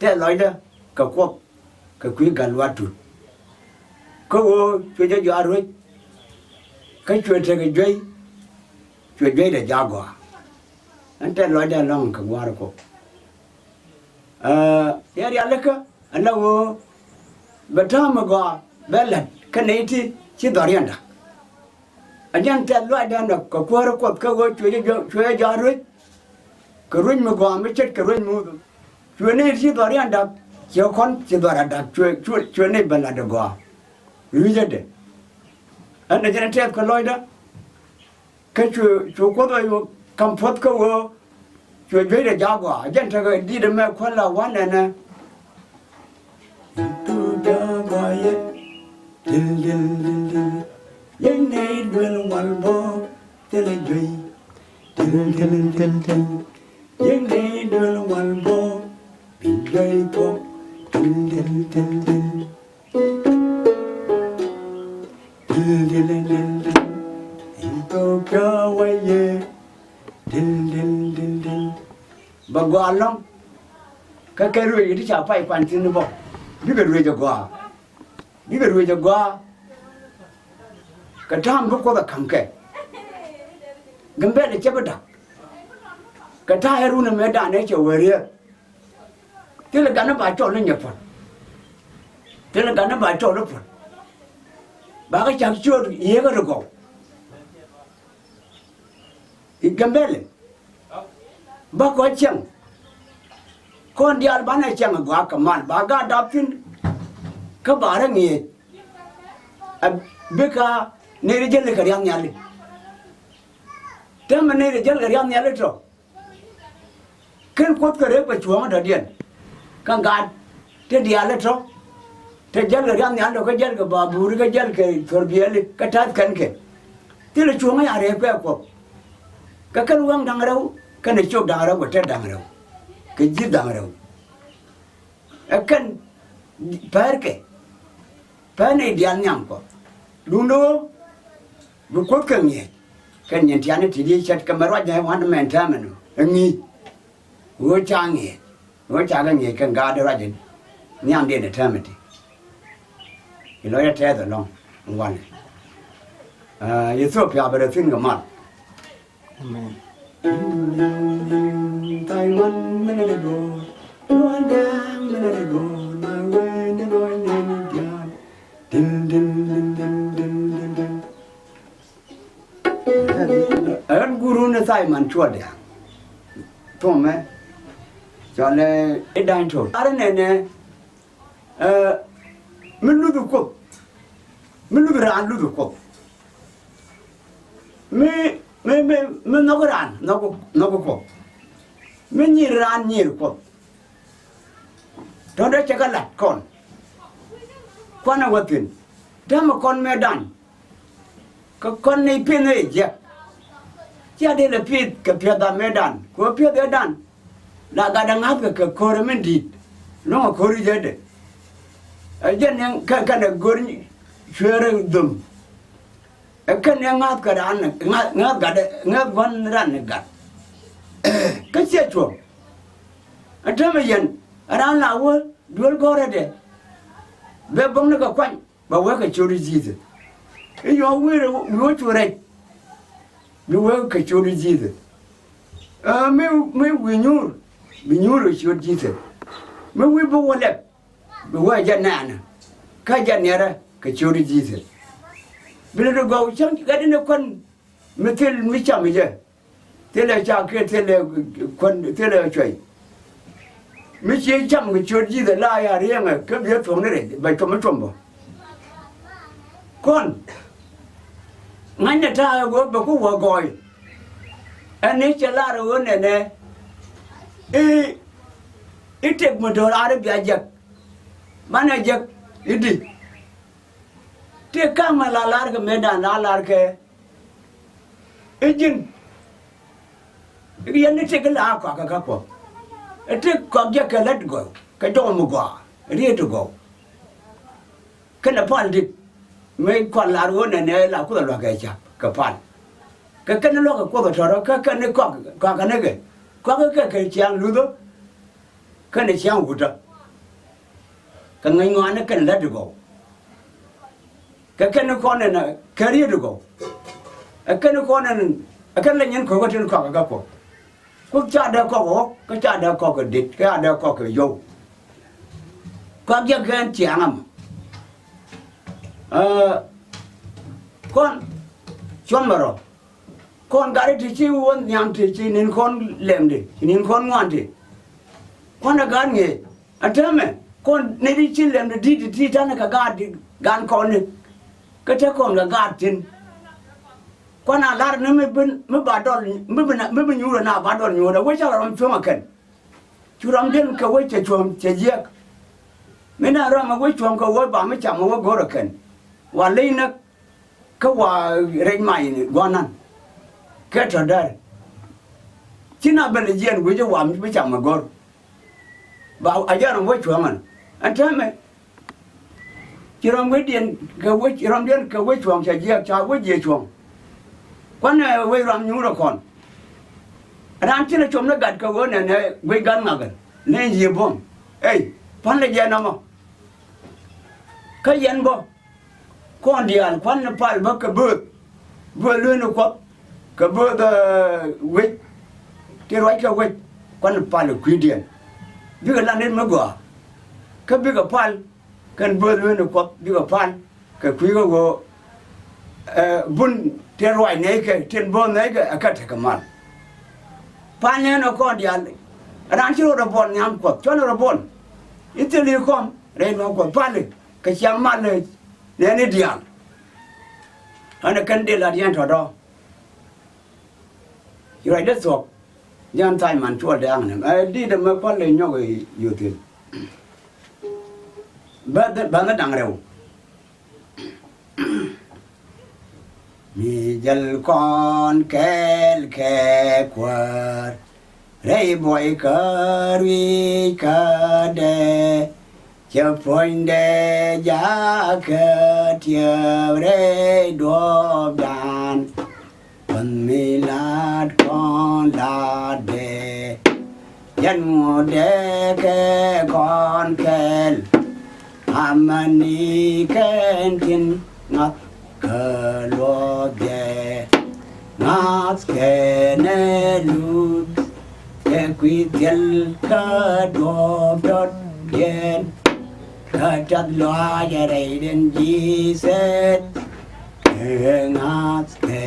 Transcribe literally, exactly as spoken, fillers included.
tɛth lɔcdä kɛ Kuɔth kɛ kui̱ Gatluak Tut. Kä ɣöö cuɛ jɛ jɔak ruec, kä cuɛ tekɛ juey, cuɛ jueydɛ jɔak gɔaa. Ɛn tɛth lɔcdä ɛlɔ̱ŋ kɛ Gua̱a̱r Kuɔth. Ɛ, rialikä ala ɣöö bɛ täämɛ gɔaa bɛ la̱t kä nɛy ti ci dhɔriɛn da̱k. Ɛ jɛn tɛth lɔcdä ɛnɔ kɛ Kuäär Kuɔth kä ɣöö cuɛ jɛ jɔak, cuɛ jɛ jɔak ruec. Kɛ ruec mi gɔaa mi ce̱tkɛ ruec mi wuth. Cuɛ nɛy ti dhɔriɛn da̱k, ciɛ kɔn ci dhɔr a da̱k, cuɛ, cuɛ, cuɛ nɛy ben la̱t ɛ gɔaa. Ruecädɛ. Ɛn ɛ jɛn tɛth kɛ lɔcdä. Kä cu, cu Kuoth ɛ yu kam puɔ̱th kä ɣöö cuɛ jueydɛ jɔak gɔaa. Jɛn tekɛ di̱t ɛmɛ kuäär la wanɛ nɛ. Duda gɔaa yɛ. Dil, dil, dil, dil. Yɛn nɛy duel wal bɔ thilɛ juey. Dil, dil, dil, dil. Yɛn nɛy duel wal bɔ bi juey bɔ. Dil, dil, dil, dil. Dil, dil, dil, dil. Ethiopia wä yɛ. Dil, dil, dil, dil. Bɛ gɔaa ɛlɔ̱ŋ. Kä kɛ ruec ti ca pay kuany thi̱n bä. Bikɛ ruec ɛ gɔaa. Bikɛ ruec ɛ gɔaa. Kɛ ta̱a̱m bi Kuoth ɛ ka̱m kɛ. Gambɛla cɛ bi da̱k. Kɛ ta̱a̱ ɛ run ɛmɛ danɛ cɛ wee riɛr. Thilɛ gat ni ba cɔl ni nyɛ puɔ̱t. Thilɛ gat ni ba cɔl ni puɔ̱t. Bakɛ cak ciöt yiëëkä ri gɔw. I̱ Gambɛla. Ba kɔ cieŋ. Kɔn diaal banɛ cieŋ a gɔaa kɛ mal ba gaat dap thi̱n. Kä ba rɛ ŋi̱eec. A bika nɛy ri jäl kɛ riath nhiali. Täämɛ nɛy ri jäl kɛ riath nhiali tɔ. Ken Kuoth kɛ rep kɛ cuɔ̱ɔ̱ŋ dɔ̱diɛn. Kä gat ti diaal tɔ. Te jäl kɛ riath nhial tɔ kä jäl kɛ baburi kä jäl kɛ thurbiɛli kä ta̱th kɛn kɛ. Thilɛ cuɔ̱ŋ ya rep kɛ Kuoth. Kɛ kɛn wäŋ da̱ŋ rɛw kɛnɛ ciök da̱ŋ rɛw kɛ tet da̱ŋ rɛw kɛ ji̱th da̱ŋ rɛw. Ɛ kɛn pɛrkɛ. Pɛn i̱ diaal nhiam Kuɔth. Duundɛ ɣöö bi Kuoth kɛ ŋi̱eec. Kɛn nyin tiani ti di cɛt kɛ mɛ ruac jɛ wan mɛn täämɛ nɔ ɛ ŋi̱i̱c. Ɣöö ca ŋi̱eec ɣöö ca kɛ ŋi̱eec kɛn gaat ruac in nhiamdiɛn ɛ täämɛ ti. I̱ lɔcdä tɛɛth ɛlɔ̱ŋ in walɛ. Ɛ Ethiopia bɛ rɛ thi̱n kɛ mal. Amen. Ɛn guru ni Simon Cuɔl Diaŋ. Thomɛ cɔlɛ i̱ da̱ny to̱r. Ar nɛnɛ. Ɛ, mi luth Kuoth, mi luth raan luth Kuoth, mi, mi, mi, mi nhɔk raan nhɔk, nhɔk Kuoth, mi nyir raan nyir Kuoth. Tɔ̱ dee cɛ kɛ lat kɔn. Kuanɛ wä thi̱n. Täämɛ kɔn mëëdan. Kɛ kɔn ni pi̱th ni jiɛk. Cia dee lɛ pi̱th kɛ piɛth a mëëdan kɛ ɣöö piɛth ëëdan. La gatdɛ ŋa̱thkɛ kɛ ko̱r min di̱i̱t. Luɔ̱ŋ ɛ ko̱r i̱ jɛ dee. Ɛ jɛn ni kɛ kɛn ɛ go̱r cueer dhöm. Ɛ kɛn ni ŋa̱thkɛ raan ŋa̱th, ŋa̱th gatdɛ ŋa̱th gua̱n ran ni gat. Kä ciɛ cuɔ̱ŋ. Ɛ täämɛ yɛn ɛ raan la wä duel gɔ̱rä dee. Bɛ bäŋni kɛ kuany. Bɛ wee kɛ ciöt i̱ Jesus. I̱ yɔ̱ɔ̱k wi̱i̱ wi̱i̱ wä cu rɛc. Bi wee kɛ ciöt i̱ Jesus. Ɛ mi, mi wi̱i̱ nyuur bi nyuur kɛ ciöt Jesus. Mi wi̱i̱ bi wä lɛp bi wee jɛ nɛɛnɛ. Kä jɛ niɛrɛ kɛ ciöt i̱ Jesus. Bi lɛ ti gɔw cäŋ ɣɛt in ɛ kuän mi thil mi cam i̱ jɛ. Thilɛ ca kiɛ thilɛ kuän thilɛ cuɛy. Mi ci cam kɛ ciöt Jesus la ya riɛŋɛ kä biɛ thuɔ̱k ni rɛc bɛ cuɔm mi cuɔm bä. Kɔn ŋa̱cnɛ ta̱a̱ ɛ ɣöö bɛ ku wä gɔɔy. Ɛn ni cɛ lar ɛ ɣöö nɛnɛ i̱, i̱ tëk mi do̱r ar i̱ bia jek. Banɛ jek i̱di. Tëk ka̱mɛ la lar kɛ mëëdan la lar kɛ I̱ ji̱n i̱ yɛn ni tëk i̱ la kɔak kɛ kä Kuɔth. I̱ tëk kɔak jɛ kɛ lät gɔw kɛ jɔk mi gɔaa riet i̱ gɔw. Kɛnɛ pal dit mëë kɔn lar ɣöö nɛnɛ la Kuoth ɛ lua̱k kɛ cap kɛ pal. Kɛ kɛn i̱ lua̱k kɛ Kuoth ɛ tɔ̱rä kä kɛn i̱ kɔak kɔak kɛ nikɛ kɔak kɛ kɛ ciaŋ luthä. Kɛnɛ ciaŋ wutdä. Kɛ ŋäc ŋɔaani kɛn lät ti gɔw. Kɛ kɛn kɔn ɛn kɛ riet ti gɔw. Ɛ kɛn kɔn ɛn ɛ kɛn lɛ nyin kɔk kä tin kɔak ɛ kä Kuɔth. Kuoth ca dee kɔk ɣɔk kä ca dee kɔk kɛ dit kä ca dee kɔk kɛ yɔw. Kuak jɛ kɛn ciaŋ ɛmɔ. Ɛ, kɔn cuɔm bɛ rɔ. Kɔn gat ti ci wä nhiam ti ci nin kɔn lɛmdi, ci nin kɔn ŋuan ti. Kuan a gat ŋi̱eec a täämɛ kɔn nɛy ti ci lɛmdi di̱t ti ti ta̱nɛ kɛ gaat ti gan kɔn ni. Kä te kɔn kɛ gaat thi̱n. Kuan a lar ni mi bi, mi ba dɔl, mi bi na, mi bi nyuurä na ba dɔl nyuurä wec ca la rɔm cuɔ̱ŋ a kɛn. Cu rɔmdiɛn kɛ wec cɛ cuɔ̱ŋ cɛ jiɛk. Mi na rɔm a wec cuɔ̱ŋ kɛ wec ba mi cam a wä go̱r a kɛn. Wa ley näk. Kä wa rɛc mac ni gua̱nan kɛ tɔ̱ däär. Ci na ben lɛ jiɛn guic ɛ wa mi bi cam ɛ go̱r. Ba a jɛn rɔm wec cuɔ̱ŋ ɛn ɛn täämɛ. Ci rɔm wecdiɛn kɛ wec, rɔmdiɛn kɛ wec cuɔ̱ŋ ca jiɛk ca wec jiɛ cuɔ̱ŋ. Kuanɛ wec ram nyuurä kɔn. Raan ci lɛ com ni gat kɛ ɣöö nɛnɛ guic gat ŋakɛ ni yiëë buɔ̱m. Ey, pa̱n lɛ jɛ nɔmɔ. Kä yɛn bä kɔn diaal kuan ni pal bä kɛ bööth, bööth lueeni Kuɔth kɛ bööth, eh, wec ti ruac kɛ wec. Kuan ni pal kui̱diɛn bikɛ la nit mi gɔaa. Kä bikɛ pal kɛn bööth lueeni Kuɔth bikɛ pal kɛ kui̱ kä ɣöö, eh, bun tin ruac nɛy kɛ tin bööth nɛy kɛ ɛ kä tekɛ mal. Pal nɛn ɛ kɔn diaal. Raan ci rɔ rɔ buɔl nhiam Kuɔth cuɔn rɔ buɔl. I̱ thil i̱ kɔm rɛy lua̱ŋ Kuɔth pali kɛ ciaŋ mal nɛni diaal. Ɣän ɛ kɛn dee lat yɛn tɔ̱tɔ̱. Ci ruacdä thuɔ̱k. Jɛn thac man cuɔl dee aŋ nɛm ɛ di̱t ɛmɛ pal lɛ nyɔk i̱ yo̱thin. Bäth, bäth da̱ŋ rɛw. Mi jäl kɔn kɛɛl kɛ kuäär rɛy buɔy kä rui̱c kädɛ. Cɛ puɔ̱nydɛ jakä tiɛɛp rɛy duɔ̱ɔ̱pdan. Kuɔth mi la̱t kɔn la̱tdɛ. Jɛn ŋuɔ̱tdɛ kɛ kɔn kɛɛl. Amäni kɛn tin ŋa̱th kä luɔ̱thkɛ. Ŋa̱th kɛnɛ luth kɛ kui̱ thil kä duɔ̱ɔ̱p dɔ̱diɛn. Kä tath lɔaac rɛy den Jesus. Kɛ ŋa̱th kɛ